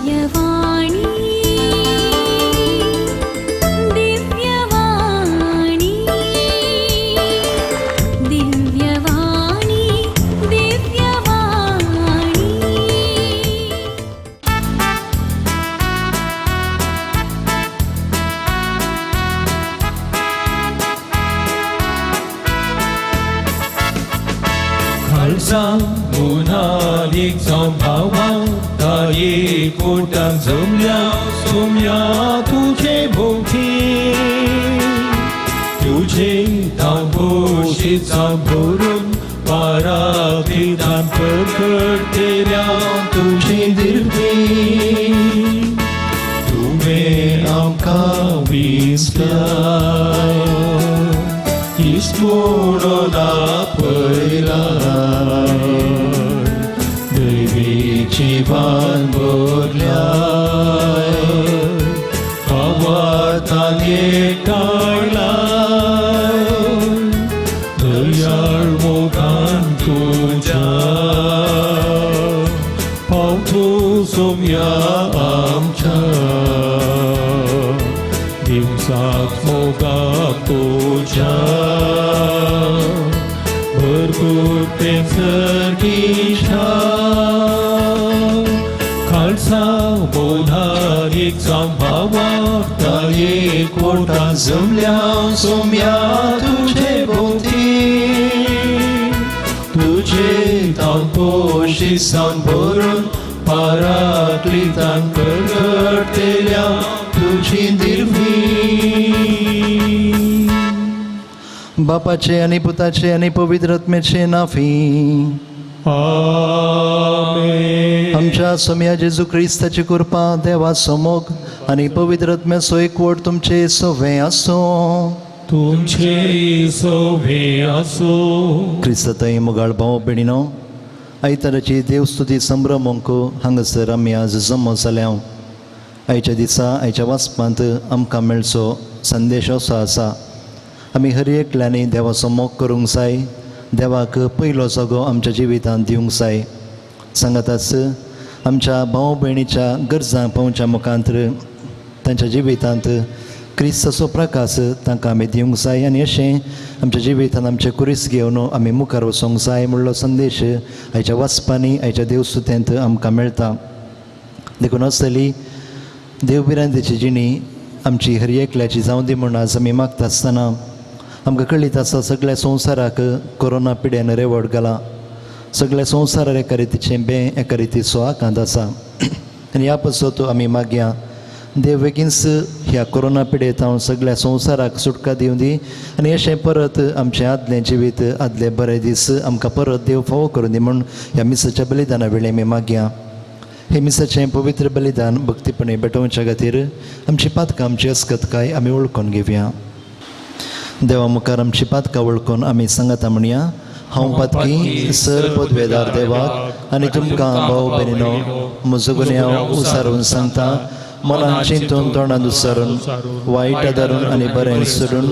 दिव्यवाणी दिव्यवाणी दिव्यवाणी दिव्यवाणी। खालसा मुनालीक जावं भावा ताये कोटां जमल्या सोम्या तुझे भोवती तुझे तांबोशी जावं भरून पारापितान प्रकटतेल्या तुझे दिर्वी तुवें आमकां विसलाय इस्मोडो दाखयलाय दैवीची भान भरल्याय भावार्थान एकठांयलाय दयाळ मोगान तुज्या पावतो सोम्या आमच्या दिवसाक मोगाक तुज्या भरपूर प्रेम सर्गीशा खालसा बोधारीक जावं भावाक ताये कोटा जमल्या सोम्या तुझे भोवती तुझे तांपोशी सावन भरून पाराक्लितान प्रगटतेल्या तुझी दिर्वी। बापाचे आणि पुताचे आणि पवित्र आत्म्याचे नाफी। आमेन। आमच्या सोम्या जेजू क्रिस्ताची कृपा देवाचो मोग आनी पवित्र आत्म्याचो एकवट तुमचे सोवे आसूं। तुमचे सोवे आसूं। क्रिस्तांतय मोगाळ भाव भयणीनो, आयताराची देवस्तुती संभ्रमूंक हांगासर आमी आज जमो जाल्या। आयच्या दिसा आयच्या वाचपांत आमकां मेळचो संदेश असो आसा, आमी हर एकल्यांनी देवाचो मोग करूंक जाय, देवाक पयलो जागो आमच्या जिवितांत दिवंक जाय। सांगाताच आमच्या भाव भयणीच्या गरजांक पावच्या मुखांतर तांच्या जिवितांत क्रिस्ताचो प्रकाश तांकां आमी दिवंक जाय आनी अशें आमच्या जिवितांत आमचें कुरीस घेवन आमी मुखार वचोंक जाय म्हणलो संदेश आयच्या वाचपांनी आयच्या देवस्तुतेंत आमकां मेळटा। देखून असली देवभिरांतेची जिणी आमची हर एकल्याची जावं दी म्हूण आज आमी मागता आसतना आमकां कळीत आसा सगळ्या संवसाराक कोरोना पिड्यान रेवड घाला, सगळ्या संवसारार एका रितीचें बें एका रितीचो आकांत आसा आनी ह्या पासत आमी मागया देव बेगीनच ह्या कोरोना पिडेंत हांव सगळ्या संवसाराक सुटका दिवं दी आनी अशें परत आमचें आदलें जिवीत आदले बरे दीस आमकां परत देव फावो करूं दी म्हूण ह्या मिसाच्या बलिदाना वेळी आमी मागया। हे मिसाचें पवित्र बलिदान भक्तीपणे भेटोवच्या खातीर आमची पातकां आमची अस्कतकाय आमी वळखून घेवया। देवा मुखार आमची पातकां वळखून आमी सांगता म्हणया, हांव पातकी सर पदवेदार देवाक आनी तुमकां भाव भयणीनो म्हजो गुन्यांव उसारून सांगता, मनान चिंतून तोंडान उसारून वायट आदारून आनी बरें सोडून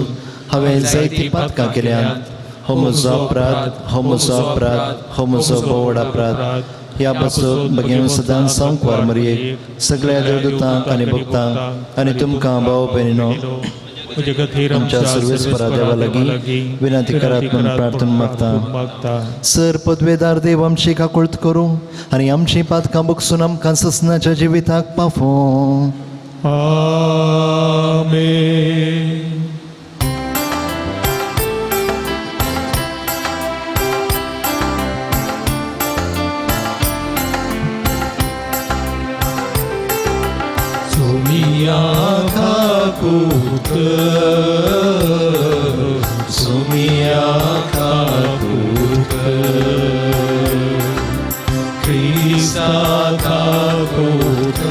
हांवें जायतीं पातकां केल्यांत। हो म्हजो अपराध, हो म्हजो अपराध, हो म्हजो भोव अपराध। ह्या पासत भगिनी सदांच संकवार मरयेक सगळ्या देवदूतांक आनी भक्तांक आनी तुमकां भाव भयणीनो आमच्या सर्वेस्परा देवा लागीं विनंती करात म्हूण प्रार्थना मागता। सर पदवेदार देव आमची काकुळट करूं आनी आमची पातकां बगसून आमकां ससनाच्या जिविताक पावोवं। आमेन। सुमिया काकुत सुमिया काकुत क्रिस्ता काकुत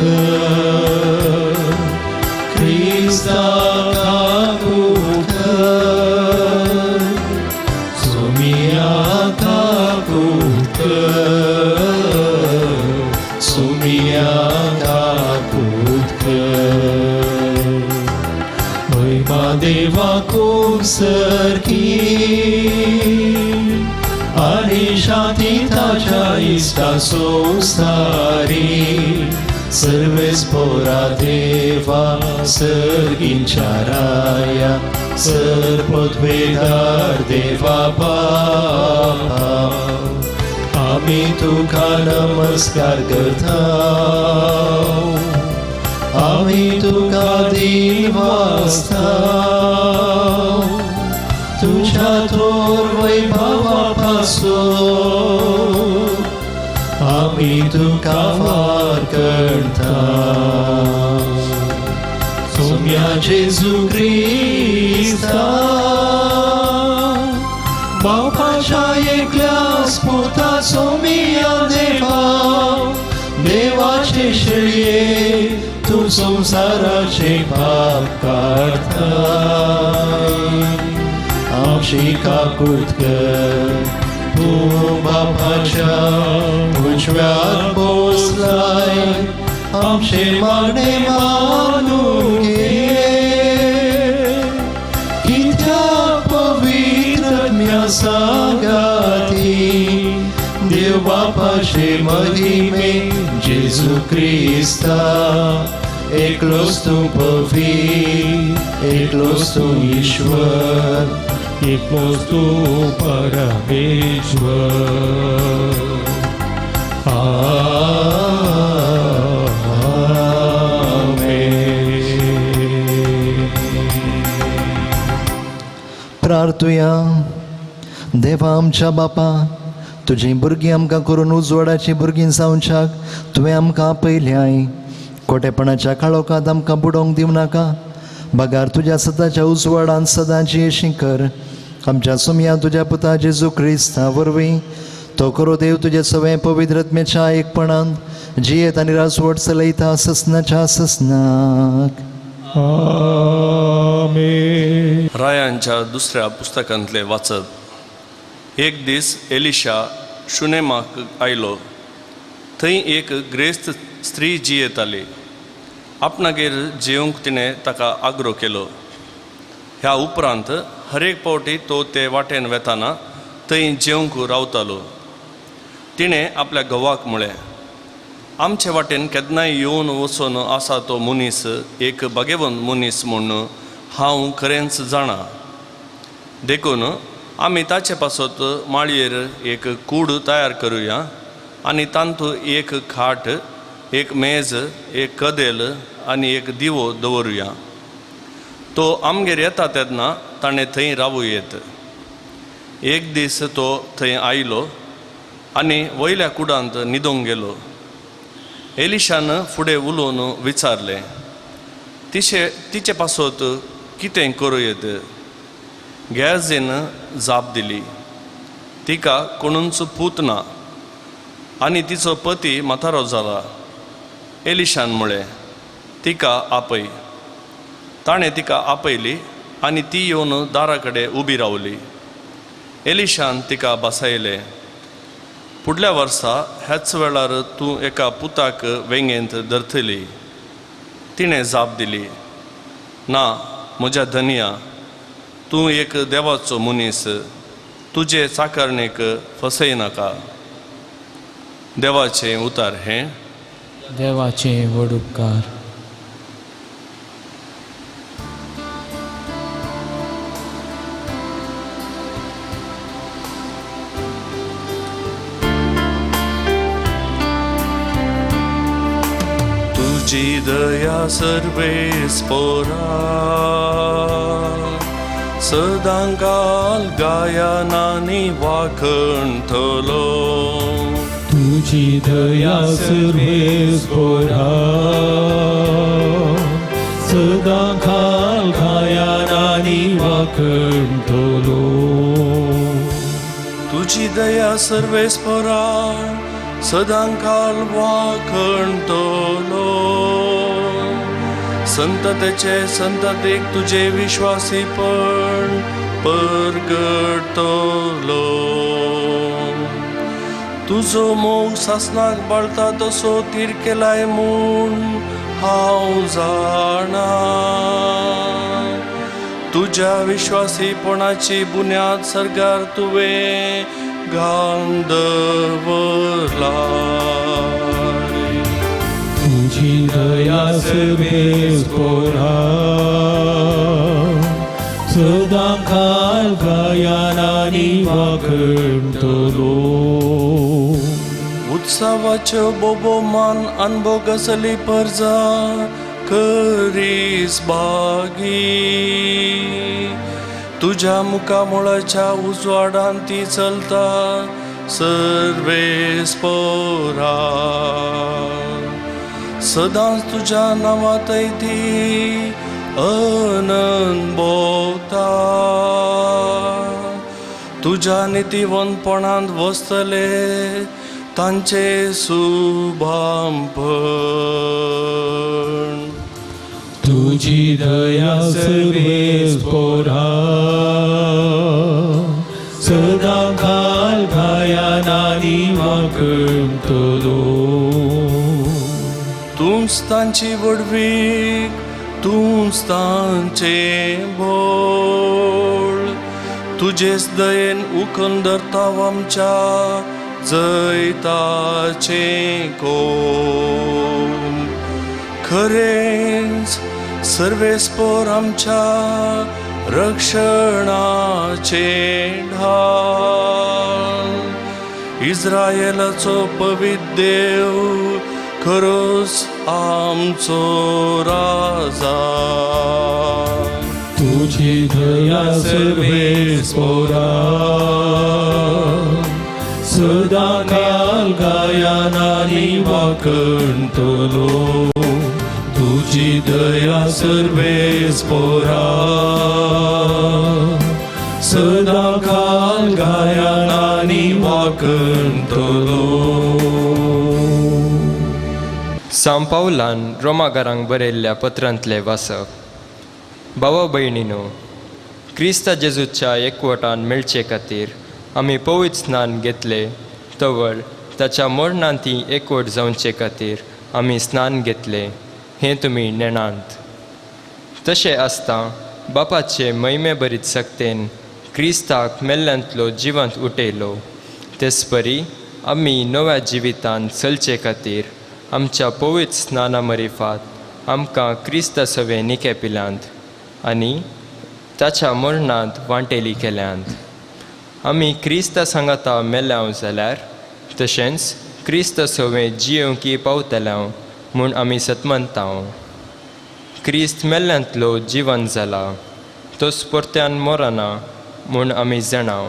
क्रिस्ता काकुत सुमिया काकुत सुमिया काकुत महिमा देवा खूब सरकी आनी शांती ताच्या इश्टा संवसारी सर्वेस्पोरा देवा सर्गींच्या राया सर पदवेदार देवा बापा आमी तुका नमस्कार करता आमी तुका दिवासता तुझ्या थोर वैभवा पासून आमी तुका फार करता सोम्या जेजू क्रिस्ता बापाच्या एकल्या स्पुता सोमिया देवा देवाचे शेळये तूं संवसाराचे पाप काडताय आमची काकूत कर तूं बापाच्या उजव्याक बसलाय आमचे मागणे मानून घे कित्याक पवित्र सांगाती देव बापाचे महिमे जेजू क्रिस्ता एकलोच तूं पवित्र एकलोच तूं ईश्वर एकलोच तूं परमेश्वर. आमेन. प्रार्थुया. देवा आमच्या बापा, तुजीं भुरगीं आमकां करून उजवाडाचीं भुरगीं जावच्याक तुवें आमकां आपयल्याय. खोटेपणाच्या काळोखांत आमकां बुडोवंक दिवं नाका, बगार तुज्या सदाच्या उजवाडान सदांची अशी कर. आमच्या सुमया तुज्या पुता जेजू क्रिस्ता वरवीं तो करो देव तुजे सवें पवित्र आत्म्याच्या एकपणान जियेत आनी राजवट चलयता ससनाच्या ससनाक. आमेन. रायांच्या दुसऱ्या पुस्तकांतलें वाचप. एक दीस एलिशा शुनेमाक आयलो. थंय एक ग्रेस्त स्त्री जियेताली. आपणागेर जेवंक तिणें ताका आग्रो केलो. ह्या उपरांत हर एक पावटी तो ते वाटेन वेताना थंय जेवंक रावतालो. तिणें आपल्या घोवाक म्हळें, आमचे वाटेन केन्नाय येवन वचून आसा तो मनीस एक भाग्यवंत मनीस म्हूण हांव खरेंच जाणा. देखून आमी ताचे पासत माळयेर एक कूड तयार करुया आनी तातूंत एक खाट, एक मेज, एक कदेल आनी एक दिवो दवरुया. तो आमगेर येता तेन्ना ताणें थंय रावूं येत. एक दीस तो थंय आयलो आनी वयल्या कुडांत न्हिदूंक गेलो. एलिशान फुडें उलोवन विचारलें, तिचे पासत कितें करूं येत? गॅजीन जाप दिली, तिका कोणूच पूत ना आनी तिचो पती म्हातारो जाला. एलिशान म्हळें, तिका आपय. ताणें तिका आपयली आनी ती येवन दारा कडेन उबी रावली. एलिशान तिका बसयलें, फुडल्या वर्सा ह्याच वेळार तूं एका पुताक वेंगेंत धरतली. तिणें जाप दिली, ना म्हज्या धनया, तूं एक देवाचो मनीस, तुजे चाकरणेक फसयनाका. देवाचें उतार हें. देवाचें व्हड उपकार. तुजी दया सर्वेस्पोरा सदांकाल गायनानी वाखणटलो. तुजी दया सर्वेस्पोरा सदांकाल गायनानी वाखणटलो. तुजी दया सर्वेस्पोरा सदांकाल वाखणटलो. संततेचे संततेक तुजे विश्वासीपण परगटलो. तुजो मोग सासनाक बाळता तसो तीर केलाय म्हूण हांव जाणा. तुज्या विश्वासीपणाची बुन्याद सर्गार तुवें घालून दवरलाय. तुजी तुजी दया सर्वेस पोरा सदां खाल गायन आनी वाखणटलो. उत्सवाच्यो बोबोमान अनभोगसली परजा करीस बागी तुज्या मुखामुळाच्या उजवाडान ती चलता सर्वेस पोरा सदांच तुज्या नांवांतय ती अनंद भोगता तुज्या नितीवंतपणांत वसतले तांचे सुभांपण. तुजी दया सर्वेस पोरा सदां खाल गायन आनी वाखणटलो. तूंच तांची व्हडवीक तूंच तांचें बळ तुजेच दयेन उखून धरता आमच्या जैताचें कोम खरेंच सर्वेस्पोर आमच्या रक्षणाचें ढाल इस्रायलाचो पवित्र देव खरोच आमचो राजा. तुजी दया सर्वेस पोरा सदां काल गायन आनी वाखणटलो. तुजी दया सर्वेस पोरा सदां काल गायन आनी वाखणटलो. सांव पावलान रोमागारांक बरयल्ल्या पत्रांतलें वाचप. भावा भयणीनो, क्रिस्ता जेजूच्या एकवटान मेळचे खातीर आमी पवित्र स्नान घेतले तवळ ताच्या मरणान ती एकवट जावचे खातीर आमी स्नान घेतले हें तुमी नेणांत. तशें आसता बापाचे महिमे भरीत सक्तेन क्रिस्ताक मेल्ल्यांतलो जिवंत उठयलो तेचपरी आमी नव्या जिवितान चलचे खातीर आमच्या पवित्र स्नाना मरिफात आमकां क्रिस्ता सवें निकेपिल्यांत आनी ताच्या मरणांत वांटेली केल्यांत. आमी क्रिस्ता सांगाता मेल्याव जाल्यार तशेंच क्रिस्ता सवें जियोवंकी पावतल्याव म्हूण आमी सतमनताव. क्रिस्त मेल्ल्यांतलो जिवन जाला तोच परत्यान मरना म्हूण आमी जाणाव.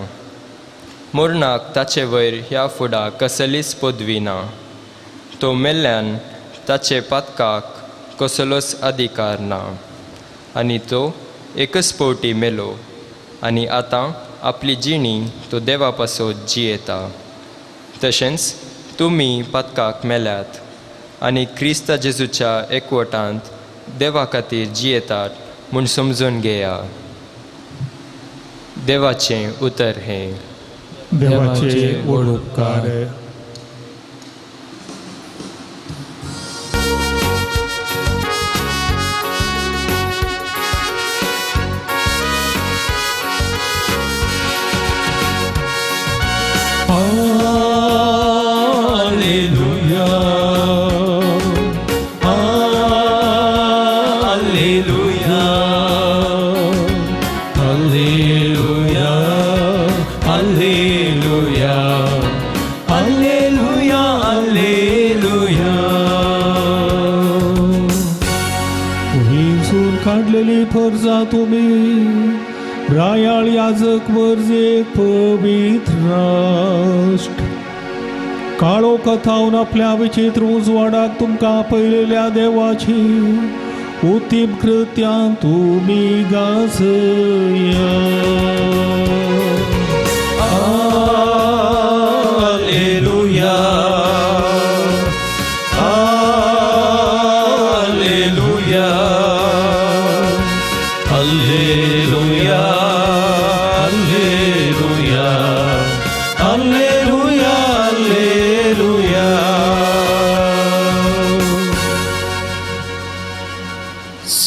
मरणाक ताचे वयर ह्या फुडा कसलीच पदवी ना. तो मेल्ल्यान ताचे पातकाक कसलोच अधिकार ना आनी तो एकच फावटी मेलो आनी आतां आपली जिणी तो देवा पासत जियेता. तशेंच तुमी पातकाक मेल्यात आनी क्रिस्ता जेजूच्या एकवटांत देवा खातीर जियेतात म्हूण समजून घेया. देवाचें उतर हें. देवाचे व्हड उपकार. Alleluia, Alleluia, Alleluia, Alleluia, Alleluia, Alleluia. हिंसून काडलेली फर्जा तुमी रायाळ याजक वर्जेक पवित्र राष्ट्र काळो कथावन आपल्या विचित्र उजवाडाक तुमकां पयलेल्या देवाची उत्तीम कृत्यां तुमी गाजया. Alleluia, Alleluia, Alleluia, Alleluia, Alleluia, Alleluia.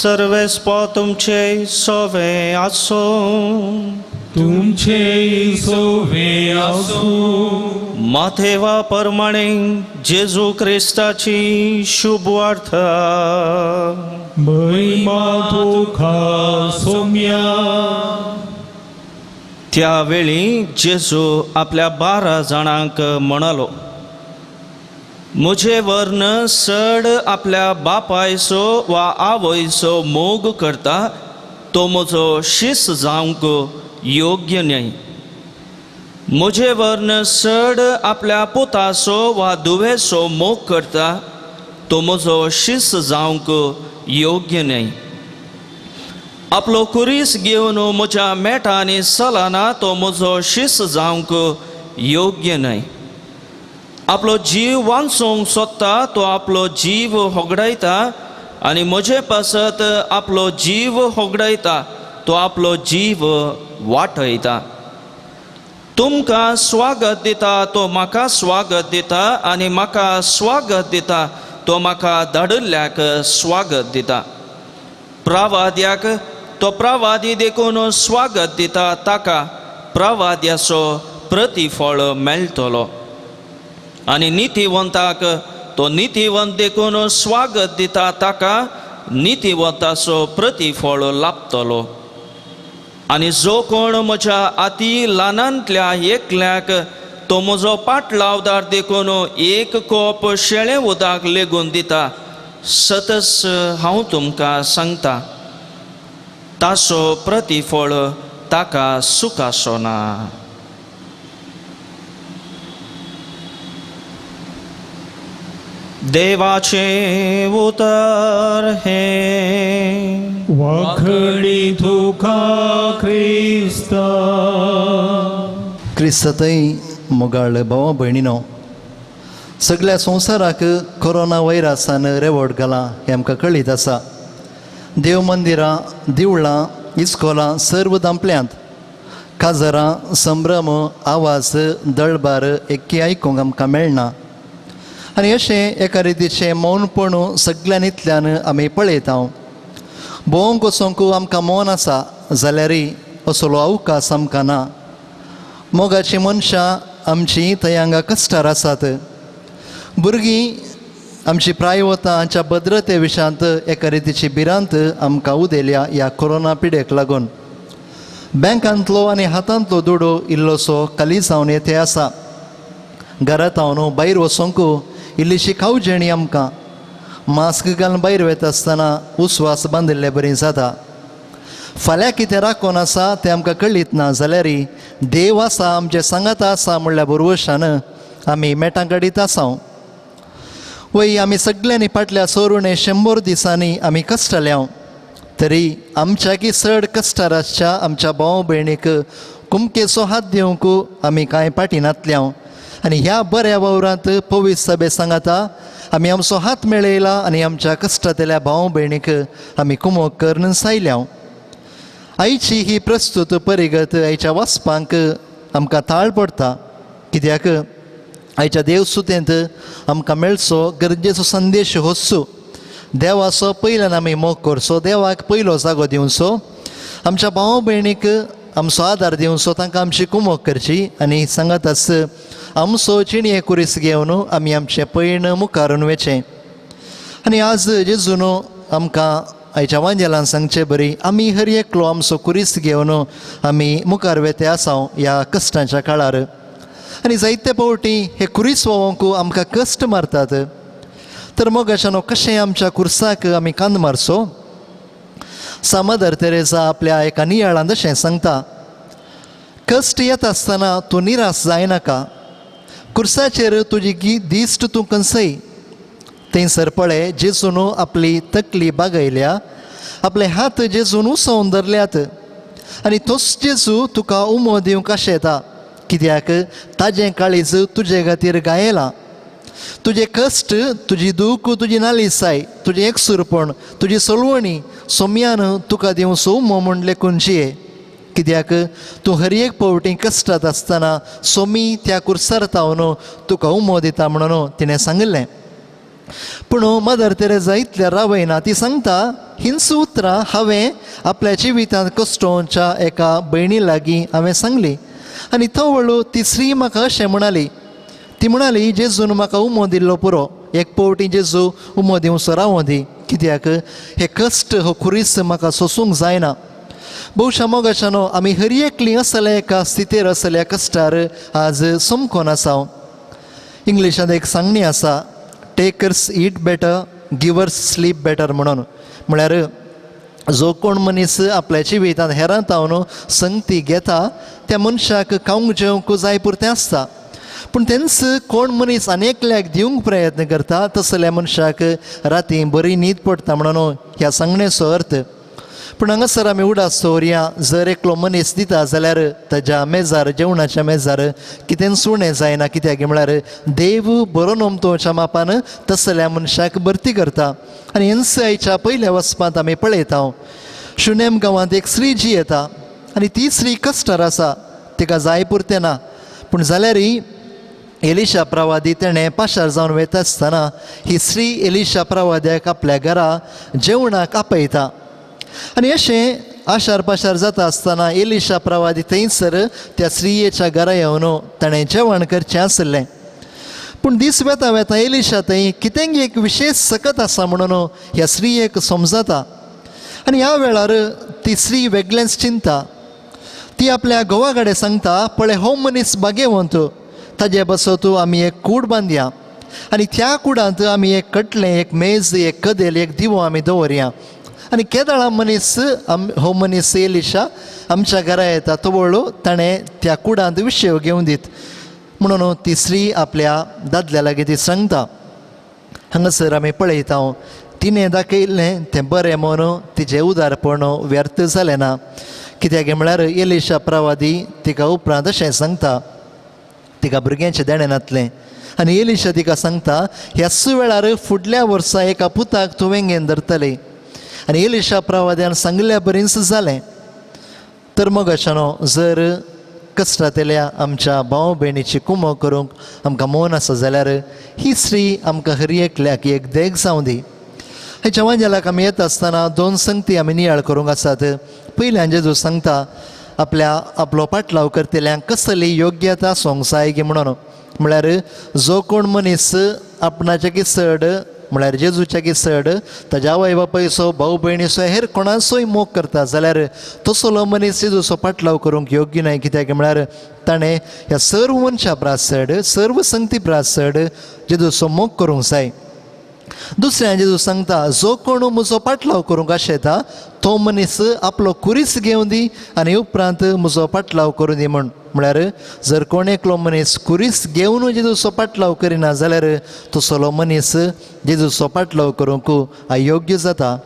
सर्वेस्पो तुमचे सोवे आसूं. तुमचे सोवे आसूं. माथेवा परमाणे जेजू क्रिस्ताची शुभवार्ता. महिमा तुका सोम्या. त्यावेळी जेजू आपल्या 12 जाणांक म्हणालो, म्हजे वर्ण चड आपल्या बापायचो वा आवयचो मोग करता तो म्हजो शीस जावंक योग्य न्हय. म्हजे वर्ण चड आपल्या पुताचो वा धुवेचो मोग करता तो म्हजो शीस जावंक योग्य न्हय. आपलो कुरीस घेवन म्हज्या मेटांनी चलना तो म्हजो शीस जावंक योग्य न्हय. आपलो जीव वांचोवंक सोदता तो आपलो जीव होगडायता आनी म्हजे पासत आपलो जीव होगडायता तो आपलो जीव वाटयता. तुमकां स्वागत दिता तो म्हाका स्वागत दिता आनी म्हाका स्वागत दिता तो म्हाका धाडिल्ल्याक स्वागत दिता. प्रवाद्याक तो प्रवादी देखून स्वागत दिता ताका प्रवाद्याचो प्रतिफळ मेळटलो आनी नितीवंताक तो नितीवंत देखून स्वागत दिता ताका नितीवंताचो प्रतिफळ लाभतलो. आनी जो कोण म्हज्या आती ल्हानांतल्या एकल्याक तो म्हजो पाटलावदार देखून एक कोप शेळें उदक लेगून दिता, सतच हांव तुमकां सांगता ताचो प्रतिफळ ताका सुखाचो ना. देवाचें उतर हें. वाखणी तुका क्रिस्ता. क्रिस्तय मोगाळ भावा भयणीनो, सगळ्या संवसाराक कोरोना व्हायरसान रेवोट घाला हें आमकां कळीत आसा. देव मंदिरां, देवळां, इस्कोलां सर्व धांपल्यांत. काजरां, संभ्रम, आवाज, दळबार एक्की आयकूंक आमकां मेळना आनी अशें एका रितीचें मौनपण सगळ्यान इतल्यान आमी पळयता. भोवंक वचोंक आमकां मौन आसा जाल्यारय असलो अवकाश आमकां ना. मोगाचीं मनशां आमचीं थंय हांगा कश्टार आसात. भुरगीं आमची प्राय वता हांच्या भद्रते विशयांत एका रितीची भिरांत आमकां उदेल्या ह्या कोरोना पिडेक लागून. बँकांतलो आनी हातांतलो दुडो इल्लोसो खाली जावन येते आसा. घरांत हांव भायर वचोंक इल्लीशी खावजेणी आमकां मास्क घालून भायर वता आसतना उस्वास बांदिल्ले बरी जाता. फाल्यां कितें राखून आसा तें आमकां कळीत ना जाल्यार देव आसा आमचे सांगात आसा म्हणल्या भरवशान आमी मेटां काडीत आसा. वय आमी सगळ्यांनी फाटल्या सोरुणे 100 दिसांनी आमी कश्टल्या तरी आमच्याकी चड कश्टार आसच्या आमच्या भाव भयणीक कुमकेचो हात दिवंक आमी कांय फाटीं नातल्या. आनी ह्या बऱ्या वावरांत पवित्र सभे सांगाता आमी आमचो हात मेळयला आनी आमच्या कश्टांतल्या भाव भयणीक आमी कुमोक करून सायल्या. आयची ही प्रस्तुत परिगत आयच्या वाचपांक आमकां ताळ पडटा, कित्याक आयच्या देवसुतेंत आमकां मेळचो गरजेचो संदेश होचो. देवाचो पयल्यान आमी मोग करचो, देवाक पयलो जागो दिवचो, आमच्या भाव भयणीक आमचो आदार दिवचो, तांकां आमची कुमोक करची आनी सांगाताच आमचो चिणये कुरीस घेवन आमी आमचें पयण मुखारून वचें. आनी आज जेजून आमकां आयच्या वांजेलान सांगचे बरी आमी हर एकलो आमचो कुरीस घेवन आमी मुखार वेते आसा ह्या कश्टांच्या काळार. आनी जायते फावटी हे कुरीस व्होवंक आमकां कश्ट मारतात. तर मोगाच्यानो कशें आमच्या कुर्साक आमी कांद मारचो? मदर तेरेजा आपल्या एका नियाळांत अशें सांगता, कश्ट येता आसतना तूं निराश जायनाका, कुर्साचेर तुजी दिश्ट तूं कंसय. थंयसर पळय जेजून आपली तकली बागयल्या, आपले हात जेजून उसोवन धरल्यात आनी तोच जेजू तुका उमो दिवंक आशेता, कित्याक ताजें काळीज तुजे खातीर गायलां. तुजे कश्ट, तुजी दूख, तुजी नालिसाय, तुजें एकसूरपण, तुजी सलवणी सोम्यान तुका दिवचो उमो म्हूण लेखून जिये, कित्याक तूं हर एक फावटी कश्टांत आसतना सोमी त्या कुर्सार तावन तुका उमो दिता म्हणून तिणें सांगिल्लें. पूण मदर तेरेजा इतल्या रावयना, ती सांगता हींच उतरां हांवें आपल्या जिवितांत कश्टोवच्या एका भयणी लागीं हांवें सांगली आनी तवळ ती स्त्री म्हाका अशें म्हणाली, ती म्हणाली, जेजून म्हाका उमो दिल्लो पुरो, एक पवटी जेजू उमो दिवचो रावो दी, कित्याक हे कश्ट हो खुरीस म्हाका सोसूंक जायना. भोवशा मोगाच्यानो आमी हर एकली असल्या एका स्थितीर असल्या कश्टार आज समकोन आसा. इंग्लिशांत एक सांगणी आसा, takers eat better, givers sleep better म्हणून. म्हळ्यार जो कोण मनीस आपल्या जिवितांत हेरां तावन संगती घेता त्या मनशाक खावंक जेवंक जाय पुरतें आसता, पूण तेंच कोण मनीस आनी एकल्याक दिवंक प्रयत्न करता तसल्या मनशाक राती बरी न्हीद पडटा म्हणून ह्या सांगणेचो अर्थ. पूण हांगासर आमी उडास दवरया, जर एकलो मनीस दिता जाल्यार ताज्या मेजार जेवणाच्या मेजार कितेंच उणें जायना, कित्याक म्हळ्यार देव बरो नमतोच्या मापान तसल्या मनशाक भरती करता. आनी हेंच आयच्या पयल्या वचपांत आमी पळयता. शुनेम गांवांत एक स्त्री जी येता आनी ती स्त्री कश्टार आसा, तिका जाय पुरतें ना, पूण जाल्यारय एलिशा प्रवादी तेणें पाशार जावन वयता आसतना ही स्त्री एलिशा प्रवाद्याक आपल्या घरा जेवणाक आपयता. आनी अशें आशार पाशार जाता आसतना एलिशा प्रवादी थंयसर त्या स्त्रियेच्या घरा येवन ताणें जेवण करचें आसलें. पूण दीस वेता वेता एलिशा थंय कितेंय एक विशेश सकत आसा म्हणून ह्या स्त्रियेक समजता आनी ह्या वेळार ती स्त्री वेगळेंच चिंता. ती आपल्या घोवा कडेन सांगता, पळय हो मनीस भाग्यवंत, ताजे बसत आमी एक कूड बांदया आनी त्या कुडांत आमी एक कटलें, एक मेज, एक कदेल, एक दिवो आमी दवरया. आनी केदळा मनीस हो मनीस एलिशा आमच्या घरा येता तवळो ताणें त्या कुडांत विशय घेवन दीत म्हणून ती स्त्री आपल्या दादल्या लागीं ती सांगता. हांगासर आमी पळयता तिणें दाखयल्लें तें बरें म्हणून तिजें उदारपण व्यर्थ जालें ना, कित्याक म्हळ्यार एलिशा प्रवादी तिका उपरांत अशें सांगता, तिका भुरग्यांचें देणें नातलें आनी एलिशा तिका सांगता, ह्याच वेळार फुडल्या वर्सा एका पुताक तूं वेंगेन धरतली. आनी एलिशा प्रवाद्यान सांगिल्ल्या बरीच जालें. तर मोगाच्यानो जर कश्टांतल्या आमच्या भाव भयणीची कुमो करूंक आमकां मन आसा जाल्यार ही स्त्री आमकां हर एकल्याक एक देख जावं दी. हाच्या वांजेलाक आमी येता आसतना दोन संगती आमी नियाळ करूंक आसात. पयल्यान जेजू सांगता आपल्या आपलो पाटलाव करतल्यांक कसली योग्यता आसूंक जाय गी म्हणून. म्हळ्यार जो कोण मनीस आपणाच्या की चड म्हळ्यार जेजूच्या की चड ताज्या आवय बापायचो भाव भयणीचो हेर कोणाचोय मोग करता जाल्यार तसलो मनीस जेजूचो पाटलाव करूंक योग्य न्हय, कित्याक म्हळ्यार ताणें ह्या सर्व मनशां प्रास चड सर्व संगती प्रास चड जेजूचो मोग करूंक जाय. दुसऱ्यान जेजू सांगता, जो कोण म्हजो पाटलाव करूंक आशेता तो मनीस आपलो कुरीस घेवन दी आनी उपरांत म्हजो पाटलाव करूं दी म्हण. म्हळ्यार जर कोण एकलो मनीस कुरीस घेवन जेजूचो पाटलाव करिना जाल्यार तसलो मनीस जेजूचो पाटलाव करूंक अयोग्य जाता.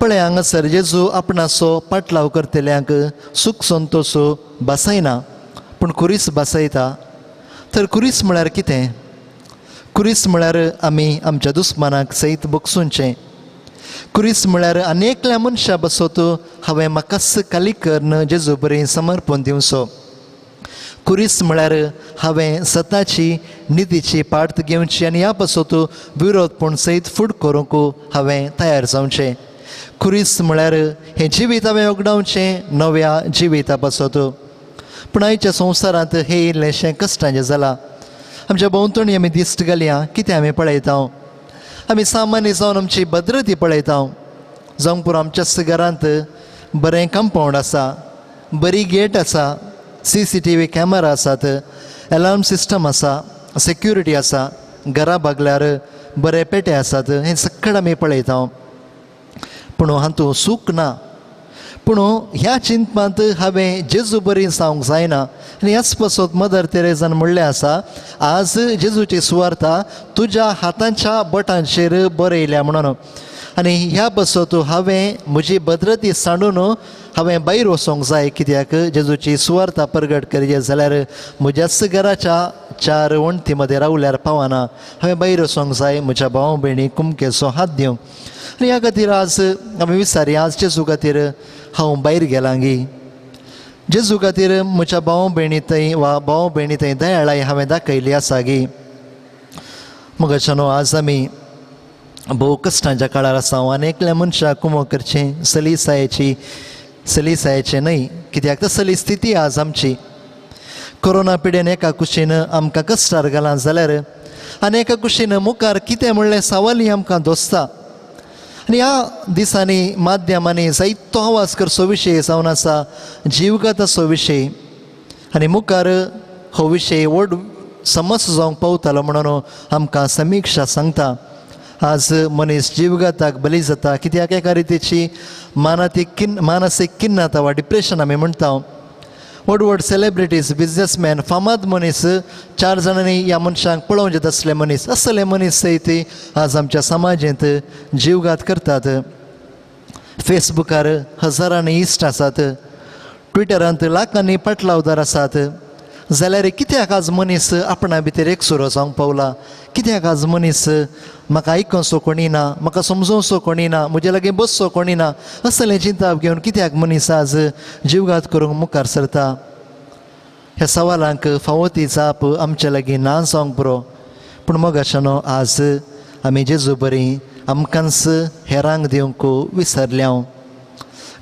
पळय हांगासर जेजू आपणाचो पाटलाव करतल्यांक सूख संतोश बसयना पूण कुरीस बसयता. तर कुरीस म्हळ्यार कितें? कुरीस म्हळ्यार आमी आमच्या दुस्मानाक सयत बगसुचें. कुरीस म्हळ्यार आनी एकल्या मनशा बसत हांवें म्हाकाच खाली करून जेजू बरें समर्पण दिवचो. कुरीस म्हळ्यार हांवें सताची नितीची पार्त घेवची आनी ह्या पासत विरोधपण सयत फूड करूंक हांवें तयार जावचें. कुरीस म्हळ्यार हें जिवीत हांवें वगडावचें नव्या जिविता पासत. पूण आयच्या संवसारांत हें इल्लेंशें कश्टांचें जालां. आमच्या भोंवतणी आमी दिश्ट घालया, कितें आमी पळयता? आमी सामान्य जावन आमची भद्रती पळयता. जावंक पुरो आमच्याच घरांत बरें कंपावंड आसा, बरी गेट आसा, CCTV camera आसात, एलार्म सिस्टम आसा, सेक्युरिटी आसा, घरा बागल्यार बरे पेटे आसात, हें सगळें आमी पळयता. पूण हातूंत सूख ना. पूण ह्या चिंतपांत हांवें जेजू बरी जावंक जायना. आनी ह्याच पासत मदर तेरेजान म्हणलें आसा, आज जेजूची सुवार्ता तुज्या हातांच्या बोटांचेर बरयल्या म्हणून. आनी ह्या पासत हांवें म्हजी भद्रती सांडून हांवें भायर वचोंक जाय, कित्याक जेजूची सुवार्ता परगट करिजे जाल्यार म्हज्याच घराच्या चार वण्टी मदें रावल्यार पावना. हांवें भायर वचोंक जाय म्हज्या भाव भयणी कुमकेचो हात दिवंक. आनी ह्या खातीर आज आमी विचारया, आज जेजू खातीर हांव भायर गेलां गी? जेजू खातीर म्हज्या भाव भयणी थंय वा भाव भयणी थंय दयाळाय हांवें दाखयली आसा गी? मगाच्यानो आज आमी भोव कश्टांच्या काळार आसा. आनी एकल्या मनशाक कुमो करचें सलीसायेची सलीसायेचें न्हय, कित्याक तसली स्थिती आज आमची. कोरोना पिडेन एका कुशीन आमकां कश्टार घालां जाल्यार आनी एका कुशीन मुखार कितें म्हणलें सवाली आमकां दोसता. आनी ह्या दिसांनी माध्यमांनी जायतो आवाज करचो विशय जावन आसा जिवघाताचो विशय आनी मुखार हो विशय व्हड समस्या जावंक पावतालो म्हणून आमकां समिक्षा सांगता. आज मनीस जिवघाताक बली जाता कित्याक एका रितीची मानसीक किन्नता वा डिप्रेशन आमी म्हणटा. व्हड व्हड सेलेब्रिटीज, बिजनेसमॅन, फामाद मनीस, चार जाणांनी ह्या मनशांक पळोवंक येता असले मनीस, असले मनीस सयत आज आमच्या समाजेंत जिवघात करतात. फेसबुकार हजारांनी इश्ट आसात, ट्विटरांत लाखांनी पाटलावदार आसात, जाल्यार कित्याक आज मनीस आपणा भितर एकसुरो जावंक पावला? कित्याक आज मनीस म्हाका आयकोसो कोणी ना, म्हाका समजोवचो कोणी ना, म्हजे लागीं बसचो कोणी ना असलें चिंताप घेवन कित्याक मनीस आज जिवघात करूंक मुखार सरता? ह्या सवालांक फावो ती जाप आमचे लागीं ना जावंक पुरो. पूण मोगाशानो, आज आमी जेजू बरी आमकांच हेरांक दिवंक विसरल्या.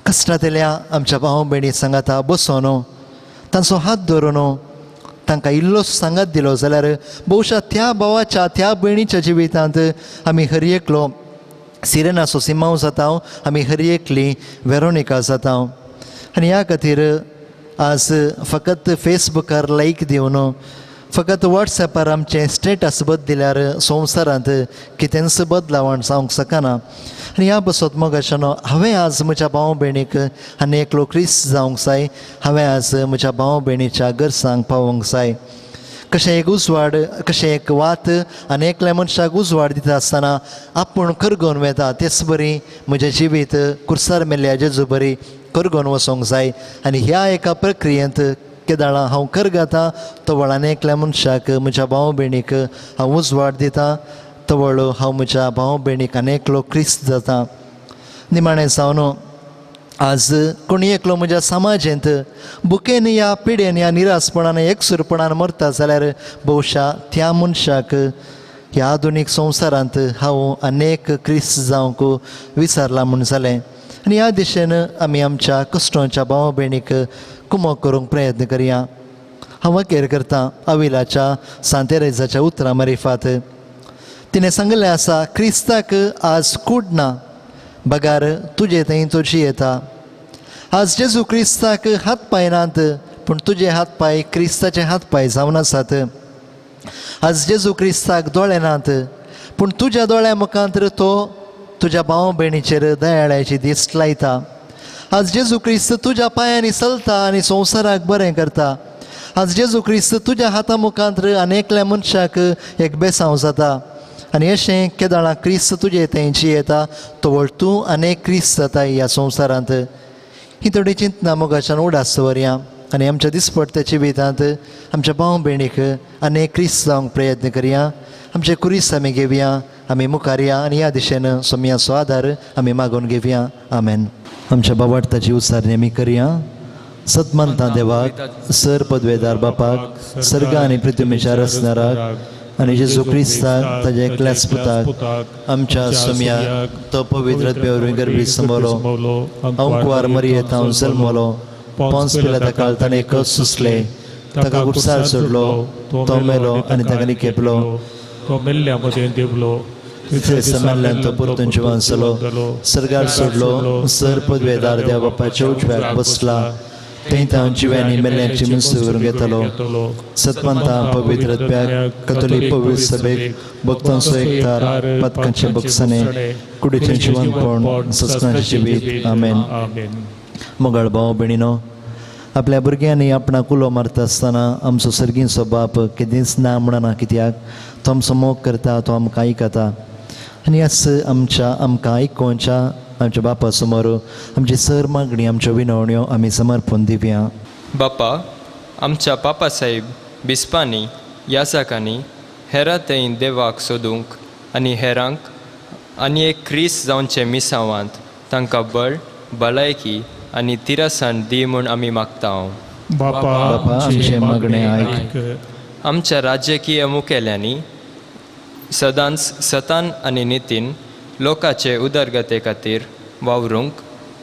कश्टांतल्या आमच्या भाव भयणी सांगाता बसोन तांचो हात धरून तांकां इल्लो सांगात दिलो जाल्यार बहुशा त्या भावाच्या त्या भयणीच्या जिवितांत आमी हर एकलो सिरेनाचो सिमांव जाता, आमी हर एकली वेरोनिका जाता. आनी ह्या खातीर आज फकत फेसबुकार लायक दिवन, फकत वॉट्सॅपार आमचें स्टेटस बदलिल्यार संवसारांत कितेंच बदलावण जावंक शकना. आनी ह्या बसत मोगाशानो, हांवें आज म्हज्या भाव भयणीक आनी एकलो क्रिस्त जावंक जाय. हांवें आज म्हज्या भाव भयणीच्या गरजांक पावोवंक जाय. कशें एक उजवाड, कशें एक वात आनी एकल्या मनशाक उजवाड दिता आसतना आपूण करगोवन वेता, तेच बरी म्हजें जिवीत कुर्सार मेल्ल्या जेजू बरी करगोवन वचोंक जाय. आनी ह्या एका प्रक्रियेंत केदाळा हांव करगाता तवळ आनी एकल्या मनशाक म्हज्या भाव भयणीक हांव उजवाड दिता, तवळ हांव म्हज्या भाव भयणीक आनी एकलो क्रिस्त जाता. निमाणें जावन आज कोणी एकलो म्हज्या समाजेंत भुकेन या पिडेन या निरासपणान एकसुरपणान मरता जाल्यार बहुशा त्या मनशाक ह्या आधुनीक संवसारांत हांव अनेक क्रिस्त जावंक विसरला म्हूण जालें. आनी ह्या दिशेन आमी आमच्या कश्टोंच्या भाव भयणीक कुमक करूंक प्रयत्न करया. हांव अखेर करतां अविलाच्या सांतेरेजाच्या उतरां मारिफात. तिणें सांगिल्लें आसा, क्रिस्ताक आज कूड ना बगार तुजे थंय तो जियेता. आज जेजू क्रिस्ताक हात पांय नात पूण तुजे हात पांय क्रिस्ताचे हात पांय जावन आसात. आज जेजू क्रिस्ताक दोळे नात पूण तुज्या दोळ्या मुखांत तो तुज्या भाव भयणीचेर दयाळ्याची दिश्ट लायता. आज जेजू क्रिस्त तुज्या पांयांनी चलता आनी संवसाराक बरें करता. आज जेजू क्रिस्त तुज्या हाता मुखांत आनी एकल्या मनशाक एक बेसांव जाता. आनी अशें केदाळा क्रिस्त तुजे थंय जियेता तवळ तूं आनी क्रिस्त जाता ह्या संवसारांत. ही थोडी चिंतना मोगाच्यान उडास दवरया आनी आमच्या दिसपट्ट्या जिवितांत आमच्या भाव भयणीक आनी क्रिस्त जावंक प्रयत्न करया. आमचे कुरीस आमी घेवया, आमी मुखार या आनी ह्या दिशेन सोमयाचो आदार आमी मागून घेवया. आमेन. आमच्या बाबार्थाची उच्चारणी आमी करया. सतमंता देवाक, सर पदवेदार बापाक, सर्ग आनी पृथ्वीच्या रचणाराक आनी जेजू क्रिस्ताक ताज्या एकल्याच पुताक आमच्या सोमयाक, तो पवित्र वरवीं गर्भी संबलो, अंकुवार मरियेंत हांव जल्मलो, पोंस पिलाता काळ ताणें कस सुसले, ताका कुर्सार सोडलो, तो मेलो आनी ताका निकेपलो, तो मेल्ल्या मदें देवलो, तिसरे मेल्ल्यान तो परतून जिवन जालो, सर्गार सोडलो, सर पदवेदार देव बापाच्या उजव्याक बसला, थंय तांव जिव्यांनी मेल्ल्यांची मुसू करून घेतलो. सतमंता पवित्र कथोलीक पवित्र सभेक, भक्तांचो एकतार, पदकांचे बक्षणे, कुडीचें जिवनपण, सस्नाचें जिवीत. आमेन. मोगाळ भाव भयणीनो, आपल्या भुरग्यांनी आपणाक उलो मारता आसतना आमचो सर्गींचो बाप केदींच ना म्हणना, कित्याक तो आमचो मोग करता, तो आमकां आयकता. आनी आज आमच्या आमकां आयकोवच्या आमच्या बापा समोर आमची सर मागणी, आमच्यो विनवण्यो आमी समर्पण दिवया. बापा, आमच्या पापा साहेब बिस्पांनी, याजकांनी हेरां थंय देवाक सोदूंक आनी हेरांक आनी एक क्रिस्त जावचे मिसांवांत तांकां बळ, भलायकी आनी तिरसाण दी म्हूण आमी मागता. बापा, आमचें मागणें आयक. आमच्या राजकीय मुखेल्यांनी सदांच सतान आनी नितीन लोकाचे उदरगते खातीर वावरूंक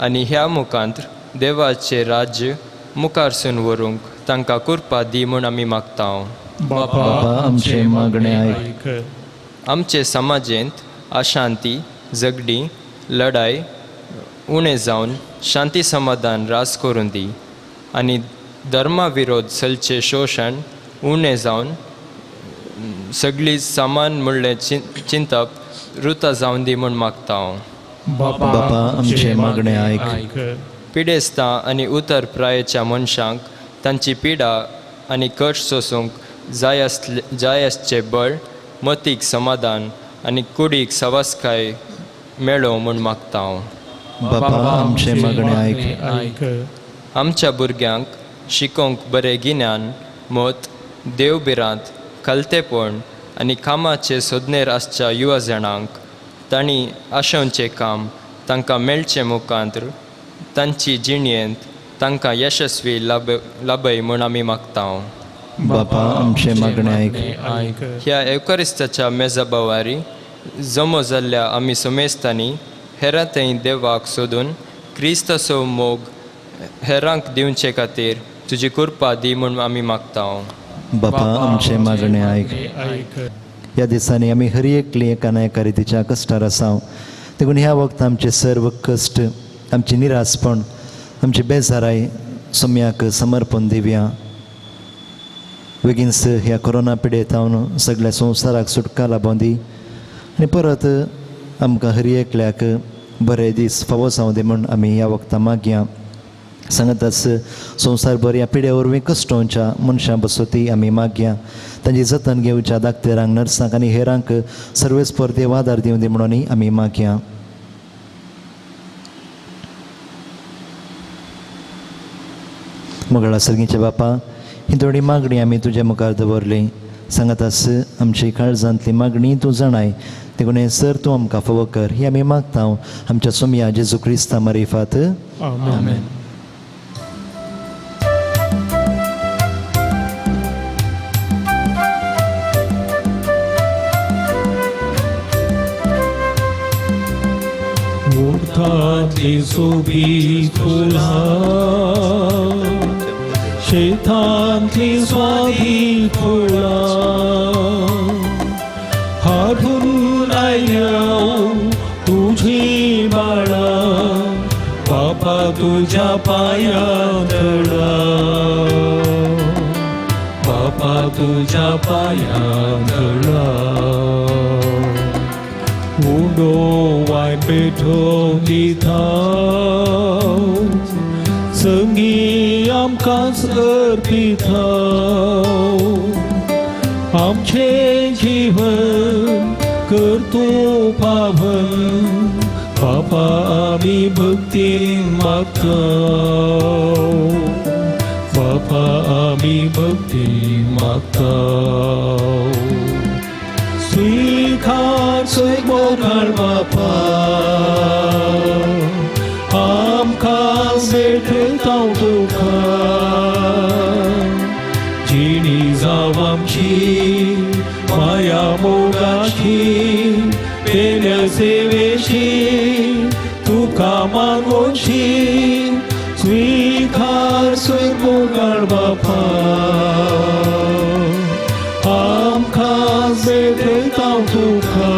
आनी ह्या मुखांत देवाचें राज्य मुखारसून व्हरूंक तांकां कुरपा दी म्हूण आमी मागता. बापा आमचें मागणें आयक. आमचे समाजेंत अशांती, झगडीं, लढाय उणें जावन शांती समाधान रास करून दी आनी धर्मा विरोध चलचें शोशण उणें जावन सगळीं सामान म्हणलें चिंतप रुता जावन दी म्हूण मागता हांव. बापा आमचें मागणें आयक. पिडेस्तां आनी उतर प्रायेच्या मनशांक तांची पिडा आनी कश्ट सोसूंक जाय आसले जाय आसचें बळ, मतीक समाधान आनी कुडीक सवासकाय मेळो म्हूण मागता हांव. बापा आमचें मागणें आयक. आमच्या भुरग्यांक शिकोवंक बरें गिन्यान, मत, देव भिरांत, खालतेपण आनी कामाचे सोदनेर आसच्या युवा जाणांक तांणी आशोवचें काम तांकां मेळचें मुखांत्र तांची जिणेंत तांकां यशस्वी लाभय म्हूण आमी मागता. बापा आमचें मागणें आयक. ह्या एवकरिस्ताच्या मेजाबावारी जमो जाल्ल्या आमी समेस्तांनी हेरां थंय देवाक सोदून क्रिस्ताचो मोग हेरांक दिवचे खातीर तुजी कृपा दी म्हूण आमी मागता. बापा आमचें मागणें आयक. ह्या दिसांनी आमी हर एकली एका ना एका रितीच्या कश्टार आसा, देखून ह्या वखदां आमचे सर्व कश्ट, आमची निरासपण, आमची बेजाराय सोम्याक समर्पण दिवया. बेगीनच ह्या कोरोना पिडेतावन सगळ्या संवसाराक सुटका लाबोवन दी आनी परत आमकां हर एकल्याक बरे दीस फावो जावं दी म्हूण आमी ह्या वखदां मागया. सांगताच संवसारभर ह्या पिड्या वरवीं कश्टोवच्या मनशां बसोती आमी मागया. तांची जतन घेवच्या दाक्तेरांक, नर्सांक आनी हेरांक सर्वेस्पर देव आदार दिवं दी म्हणून आमी मागया. मंगळा सर्गीच्या बापा, ही थोडी मागणी आमी तुज्या मुखार दवरली. सांगताच आमची काळजांतली मागणी तूं जाणाय, देखून सर तूं आमकां फावो कर ही आमी मागता आमच्या सोमया जेजू क्रिस्ता मारिफात. आमेन. मुठांतली सोबीत फुलां, शेतांतली स्वादीक फुलां, हाडून आयल्या तुजी बाळा, बापा तुज्या पांया तळा, बापा तुज्या पांया तळा. उंडो वायन पेटोवन दिता, संगी आमकांच अर्पिता, आमचें जीवन कर तूं पावन, बापा आमी भक्तीन मागता, बापा आमी भक्तीन मागता. स्वीकार मोगाळ बापा, आमकां भेटयता तुका, जिणी जावं आमची माया मोगाची, पेल्या सेवेची तुका मागोवची. स्वीकार मोगाळ बापा, आमकां भेटयता तुका,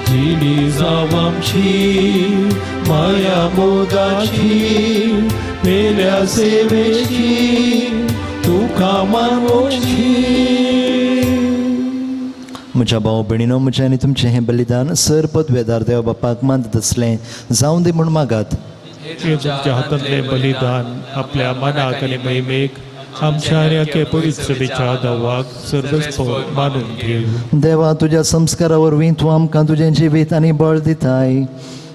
जिणी जावं आमची माया मोगाची, पेल्या सेवेची तुका मागोवची. म्हज्या भाव भयणीनो, म्हजें आनी तुमचें हें बलिदान सर पदवेदार देव बापाक मानत आसलें जावं दी म्हूण मागात. तुमच्या हातांतलें बलिदान आपल्या मनाक आनी महिमेक आमच्या आनी अख्या पवित्र सभेच्या दावाक सर्वस्व मानून घेव. देवा, तुज्या संस्कारा वरवीं तूं आमकां तुजें जिवीत आनी बळ दिताय,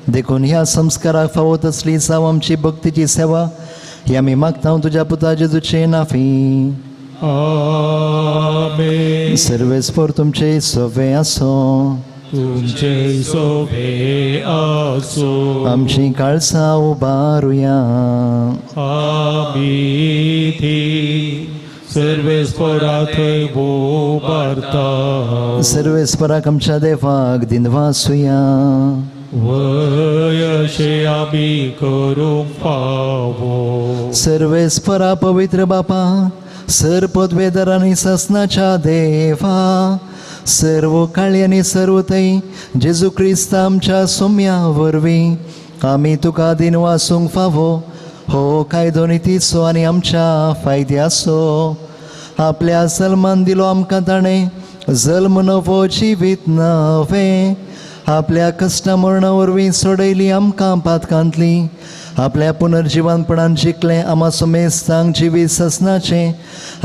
देखून ह्या संस्काराक फावो तसली जावं आमची भक्तीची सेवा ही आमी मागता तुज्या पुता जेजूचे नाफी. आमेन. सर्वेस्पर तुमचे सोवे आसो, तुमचे सोवे आसो. आमची काळसां उबारुया. आमी ती सर्वेस्परा थंय उबारता. सर्वेस्पराक आमच्या देवाक दिनवासुया. वय अशें आमी करूंक फावो. सर्वेस्परा पवित्र बापा, सर पदवेदार आनी ससनाच्या देवा, सर्व काळी आनी सर्व थंय जेजू क्रिस्त आमच्या सोम्या वरवीं आमी तुका दिनवासूंक फावो. हो कायदो नितीचो आनी आमच्या फायद्याचो. आपल्या जल्मान दिलो आमकां ताणें जल्म नवो जिवीत नवें. आपल्या कश्टा मरणा वरवीं सोडयली आमकां पातकांतली. आपल्या पुनर्जिवनपणान जिखलें आमा समेस्तांक जिवीत ससनाचें.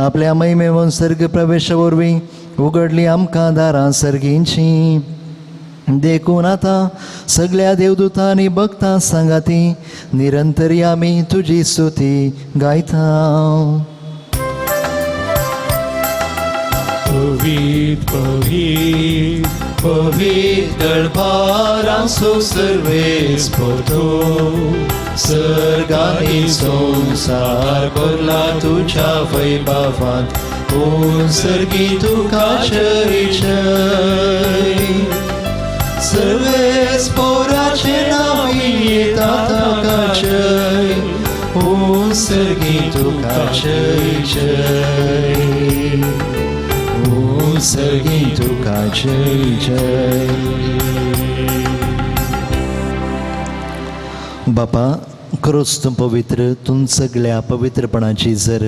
आपल्या महिमेवन सर्ग प्रवेशा वरवीं उगडली आमकां दारां सर्गींची. देखून आतां सगळ्या देवदूतां आनी भक्तां सांगाती निरंतरी आमी तुजी स्तुती गायता. पवीत पवीत पवित्र भारांसो सर्वेस्पोतो, सर्गानी संसार भरला तुझ्या वैभवांत. ओं सर्गी तुका जय जय. सर्वेस्पोराचे नांव येता ताका जय. ओं सर्गी तुका जय जय. ओं सर्गी तुका जय जय. बापा, खरोच तूं पवित्र, तूं सगळ्या पवित्रपणाची जर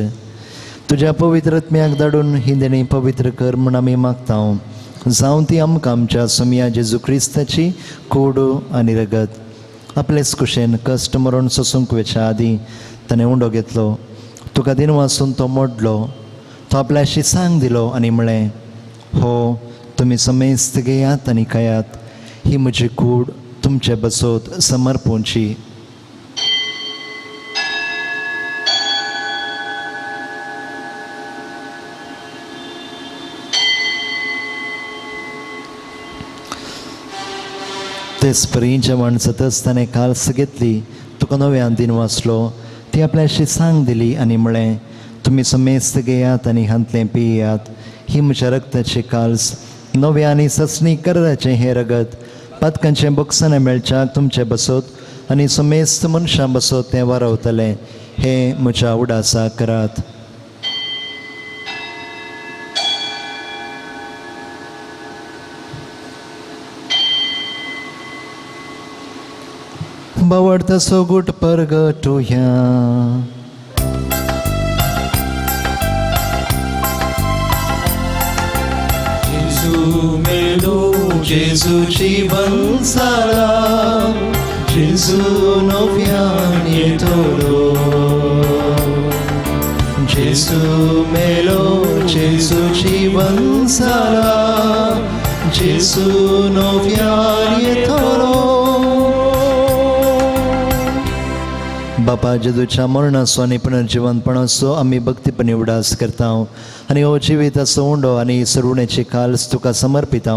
तुज्या पवित्र आत्म्याक धाडून ही देणी पवित्र कर म्हूण आमी मागता. जावं ती आमकां आमच्या सोमया जेजू क्रिस्ताची कोडू आनी रगत. आपलेच कुशेन कश्ट मरण सोसूंक वेच्या आदीं ताणें उंडो घेतलो, तुका दिनवासून तो मोडलो, तो आपल्याशी सांग दिलो आनी म्हळें, हो तुमी समेस्त घेयात आनी खायात, ही म्हजी कूड तुमचे बसोत समर्पूंची. तेच परी जेवण जातच ताणें काल्स घेतली, तुका नव्यान दिन वाचलो, ती आपल्याशी सांग दिली आनी म्हळें, तुमी समेस्त घेयात आनी हांतलें पियात, ही म्हज्या रक्ताची काल्स, नव्या आनी सचणी कराचें हें रगत पातकांचें बोगसणें मेळच्याक तुमचें बसोत आनी समेस्त मनशां बसोत तें वारवतलें. हें म्हज्या उडासाक करात. बावडतो गुट परगटुया. जेजू मेलो, जेजू जीवन जाला, जेजू नव्यान येतलो. जेजू मेलो, जेजू जीवन जाला, जेजू नव्यान येतलो. बापा, जेजूच्या मरणाचो आनी पुनर्जिवनपणाचो आमी भक्तीपणी उडास करता आनी हो जिविताचो उंडो आनी सरुणेची काल्स तुका समर्पिता.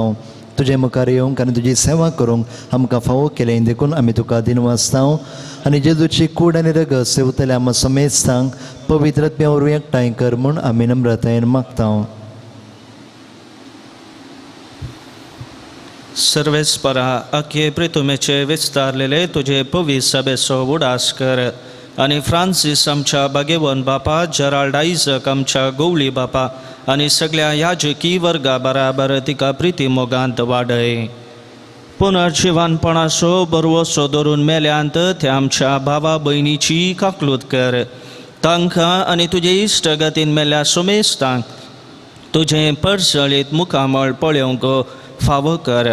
तुजे मुखार येवंक आनी तुजी सेवा करूंक आमकां फावो केलें देखून आमी तुका दिनवासता आनी जेजूची कूड आनी रगत सेवतल्या आमकां समेस्तांक पवित्र आत्म्या वरवीं एकठांय कर म्हूण आमी नम्रतायेन मागता. सर्वेस्परा अखे प्रितुमेचे विस्तारलेले तुजे पवित्र सभेचो उडास कर आनी फ्रांसीस आमच्या बागेवन बापा, जेराल्ड आयजक आमच्या गोवली बापा आनी सगळ्या याजकी वर्गा बराबर तिका प्रिती मोगांत वाडय. पुनर्जिवानपणाचो बरवसो धरून मेल्यांत त्या आमच्या भावा भयणीची काकलूत कर. तांकां आनी तुजे इश्टगतीन मेल्ल्या सुमेस्तांक तुजें परजळीत मुखामळ पळोवंक फावो कर.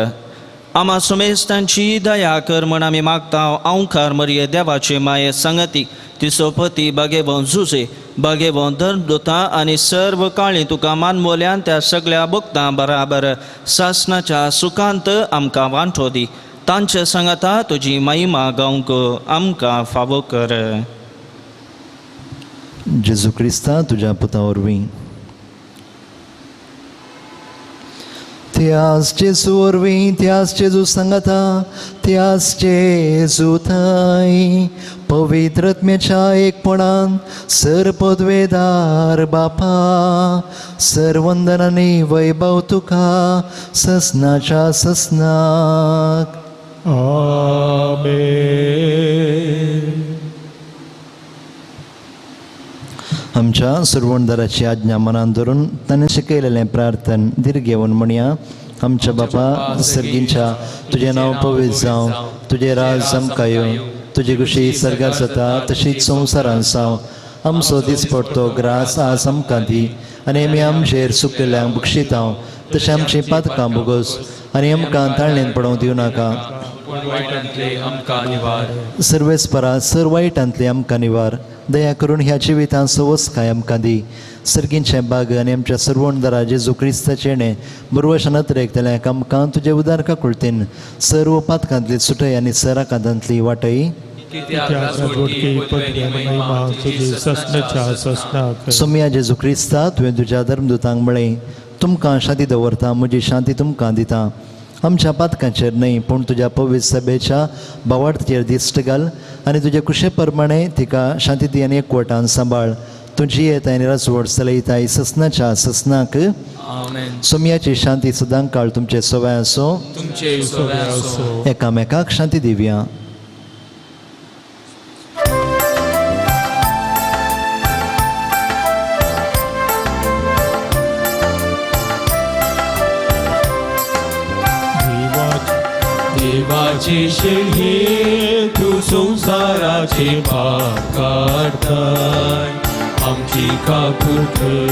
आमा सुमेस्तांची दया कर म्हण आमी मागता. अंवकार मरये देवाचे माये संगती तिचो पती बागेवन जुजे बागेवन धर्मदुता आनी सर्व काळी तुका मानवल्यान त्या सगळ्या भक्तां बराबर सासनाच्या सुखांत आमकां वांटो दी. तांचे सांगाता तुजी महिमा गावंक आमकां फावो कर. जेजू क्रिस्ता तुज्या पुता वरवीं. त्यास जेजू वरवीं, त्यास जेजू सांगाता, त्यास जेजू थंय पवित्र आत्म्याच्या एकपणान सर पदवेदार बापा, सर वंदन आनी वैभव तुका ससनाच्या ससनाक. आमेन. आमेन. आमच्या सुरवणदाराची आज्ञा मनान धरून ताणें शिकयलेलें प्रार्थन धीर घेवन म्हणया. आमच्या बापा सर्गींच्या, तुजें नांव पवित्र जावं, तुजें राज आमकां येवं, तुजी खुशी सर्गार जाता तशीच संवसारान जावं. आमचो दिसपडतो ग्रास आज आमकां दी आनी आमी आमचेर सुकलेल्यांक बक्षितांव तशें आमचीं पातकां भोगोस आनी आमकां ताळणेन पडोवंक दिवं नाका, पूण वायटांतले आमकां निवार. सर्वेस्परा सर वायटांतले आमकां निवार. दया करून ह्या जिवितांत सवसकाय आमकां दी. सर्गींचें बाग आनी आमच्या सर्वणदारा जेजू क्रिस्ताचें बरवशान अत्रेकतल्यांक आमकां तुजे उदार काकुळतीन सर्व पातकांतली सुटय आनी सराकांतांतली वाटय. कित्याक राजवटकी, राजवटकी, पदवी आनी महिमा तुजी ससनाच्या ससनाक. सोमया जेजू क्रिस्ता, तुवें तुज्या धर्मदूतांक म्हळें, तुमकां शांती दवरता, म्हजी शांती तुमकां दिता. आमच्या पातकांचेर न्हय पूण तुज्या पवित्र सभेच्या भावार्थचेर दिश्ट घाल आनी तुजे कुशे प्रमाणे तिका शांती दी आनी एकवटान सांबाळ. तुजी येताय आनी राजवट चलयताय ससनाच्या ससनाक. आमेन. सोमयाची शांती सदां काळ तुमचे सवय आसूं. तुमचे सवय आसूं. एकामेकाक शांती दिवया. देवाचे शेळये तूं संवसाराचे पाप काडताय, आमची काकूट कर.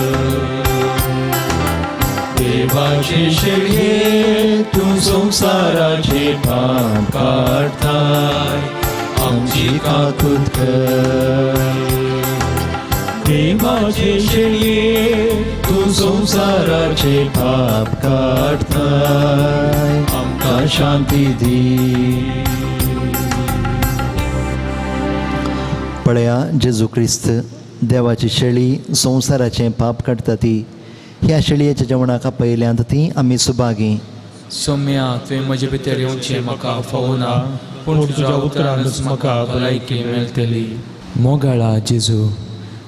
देवाचे शेळये तूं संवसाराचे पाप काडताय, आमची काकूट कर. देवाचे शेळये तूं संवसाराचे पाप काडताय, आमकां शांती दी. पळया जेजू क्रिस्त, देवाची शेळी संवसाराचें पाप काडटा ती. ह्या शेळयेच्या जेवणाक आपयल्यांत ती आमी सुभागी. सोम्या, तुवें म्हजे भितर येवचें म्हाका फावना, पूण तुज्या उतरानच म्हाका भलायकी मेळटली. मोगाळा जेजू,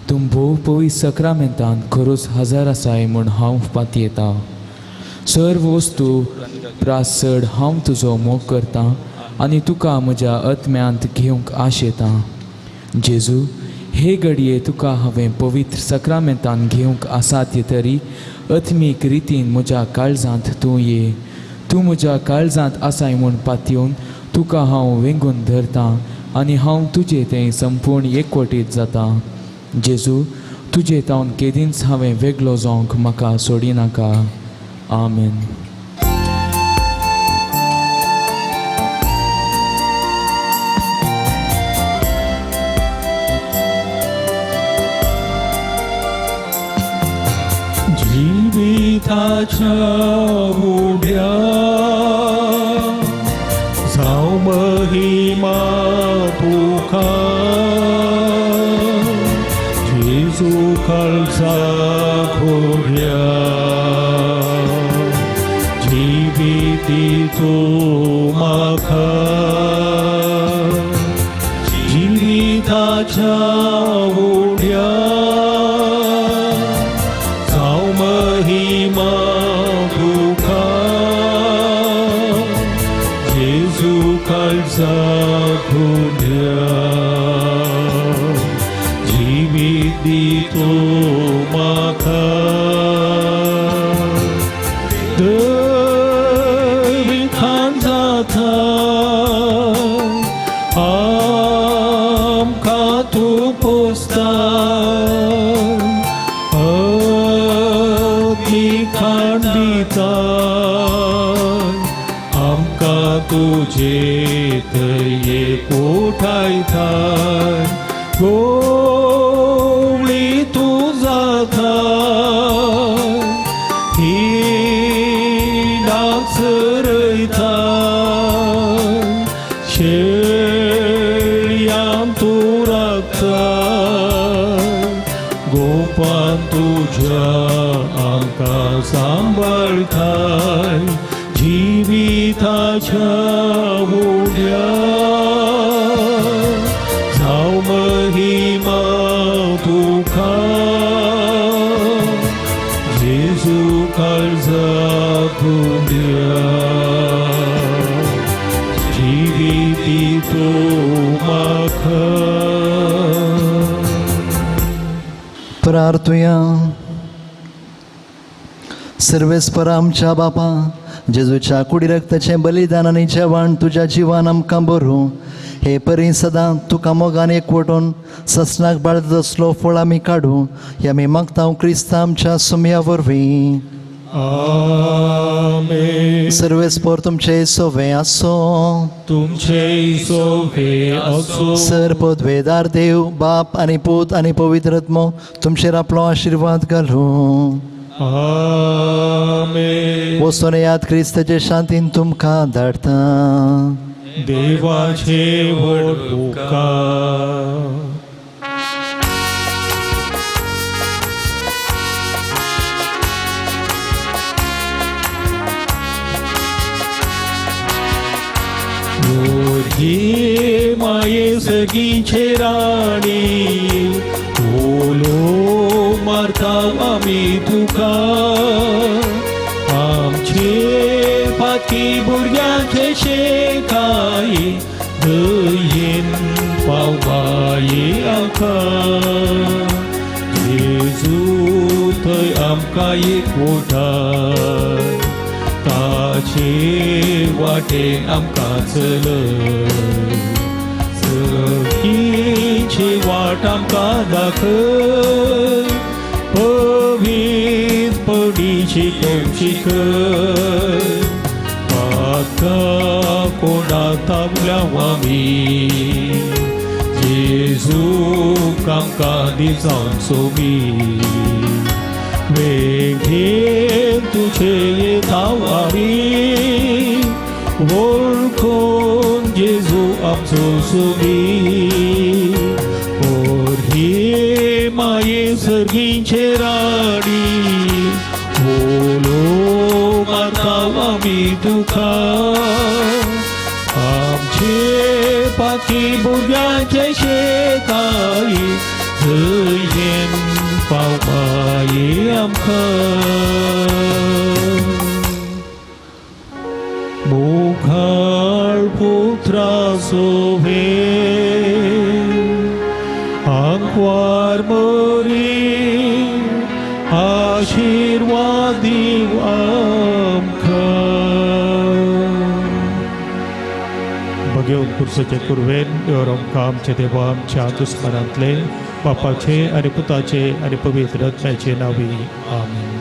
तूं भोव पवित्र सक्रामेंतान खरोच हजार आसाय म्हूण हांव पातयेतां. सर्व वस्तू प्रास चड हांव तुजो मोग करतां आनी तुका म्हज्या आत्म्यांत घेवंक आशेतां. जेजू, हे घडये तुका हांवें पवित्र सक्रामेंतान घेवंक आसात तरी आत्मीक रितीन म्हज्या काळजांत तूं ये. तूं म्हज्या काळजांत आसाय म्हूण पातयेवन तुका हांव वेंगून धरतां आनी हांव तुजे तें संपूर्ण एकवटीत जातां. जेजू, तुजे तावन केदींच हांवें वेगळो जावंक म्हाका सोडिनाका. आमेन. जिविताच्या उड्या जावं महिमा तुका, जेजू काळजा खोड्या जिविती तूं म्हाका. जिविताच्या उड्या जावं महिमा तुका, जेजू काळजा खोड्या जिवीत दितो म्हाका. दविखान जाता आमकां तूं पोसता, अग्निखान दिता आमकां तुजे थंय एकवटायताय. गोवळी तूं जाता हिंडाक चरयता, शेळयांक तूं राखता, गोपान तुज्या आमकां सांबाळटाय. जिविताच्या उड्या जावं महिमा तुका, जेजू काळजा खोड्या. जिवी दी तूं म्हाका. प्रार्थुया. सर्वेस्पर आमच्या बापा, जेजूच्या कुडी रक्ताचें बलिदान आनी जेवण तुज्या जिवान आमकां बरूं हे परी सदां तुका मोगान एकवटून ससनाक बाळत असलो फळ आमी काडूं हे आमी मागता क्रिस्ता आमच्या सुमया वरवीं. आमेन. सर्वेस्पर तुमचे सोवे आसो. तुमचे सोवे आसो. सर पदवेदार देव बाप आनी पूत आनी पवित्र आत्मो तुमचेर आपलो आशिर्वाद घालूं. आमेन. वचून याद क्रिस्ताचे शांतीन तुमकां धाडटा. देवाचे व्हड उपकार. ही माये सगीचे राणी, उलो मारता आमी तुका. आमचे फाती भुरग्यांचे शेकाय दयेन पावबाये आमकां. जेजू थंय आमकां एकवटाय, ताचे वाटेन आमकां चलय. सगळीची वाट आमकां दाखय, पवित्रपणी शिकोवची कर. आतां कोणाक थांबल्या आमी, जेजूक आमकां दी जावन सोबी. वेगेन तुजे येता आमी, वळखून जेजू आमचो सोबी. ही माये सर्गीचे राणी, उलो मारता आमी तुका. आमचे पाती भुरग्यांचे शेकाय दयेन पावपाये आमकां. मुखार पुत्रा सोवे आंकवार मरी आशिर्वाद दीव आमकां. भगेवन पुरसाचे कुरवेन देव आमकां आमच्या देवा आमच्या दुस्मनांतले बापाचे आनी पुताचे आनी पवित्र आत्म्याचे नांवी. आमेन.